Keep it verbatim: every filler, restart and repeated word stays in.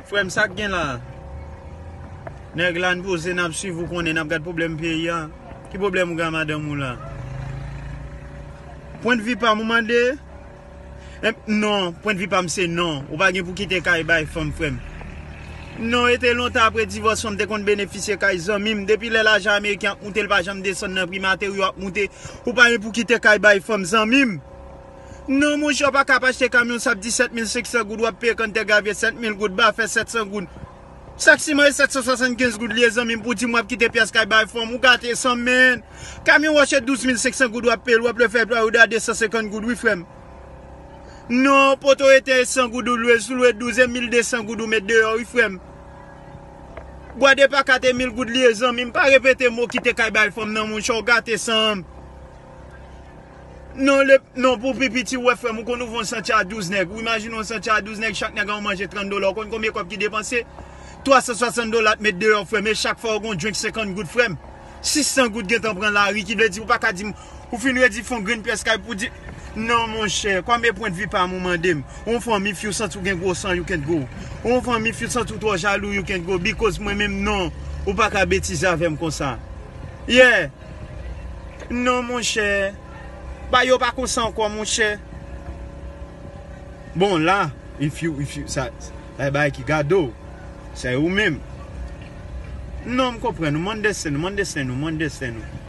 Frè m, sa k gen la? Nèg la, n poze, n ap swiv, ou konnen, n ap gad pwoblèm peyi a. Ki pwoblèm ou gen ak madanm ou la? Pwennvi pa m ou mande? Em, non, pwennvi pa m se non. Ou pa gen pou kite kay bay fanm, frè m. Non, e te lontan apre divòs fanm te konn benefisye kay zanmi m. Depi lè lajan ameriken ap moute, l pa janm desann nan pri materyo ap moute. Ou pa gen pou kite kay bay fanm, zanmi m. Non, monchè, w pa ka ap achte kamyon sab disèt mil senk san goud, w ap peye kanntè gravye sèt mil goud, ba fè sèt san goud. Sak siman e sèt san swasannkenz goud li ye, zanmi m, pou di m w ap kite pyès kay bay fanm, ou gate san m, menn. Kamyon wòch e douz mil senk san goud w ap peye l, w ap lwe fè Florida de san senkant goud, wi, frè m. Non, poto ete e san goud ou lwe, sou lwe douz e mil de san goud ou met deyò, wi, frè m. Bwa de pakat e mil goud li ye, zanmi m, pa repete mo kite kay bay fanm nan, monchè, w gate san m. Non, le, non, pou pi piti, w wè, frè m, ou konn ouvri yon santye a douz nèg. Ou imajine yon santye a douz nèg, chak nèg a yon manje trant dola. Ou konn konbyen kòb ki depanse? Twa san swasant dola t met deyò, frè m, e chak fwa ou gon drink senkant goud, frè m. Sis san goud gentan pran lari, ki vle di ou pa ka di m, ou fin redi fè yon grenn pyès kay pou di, non, monchè, kòm e pwennvi pa m ou mande m. Yon fanm, if you santi w gen gwo san, you can go. Yon fanm, if you santi w twò jalou, you can go. Because mwen menm, non, ou pa ka betize avè m konsa. Yeah. Non, monchè. Bagay yo pa konsa ankò, monchè. Bon, la, if you, if you, sa, sa e bagay ki gade w. Se ou menm. Non, m konprann ou. M understand ou, m understand ou, m understand ou.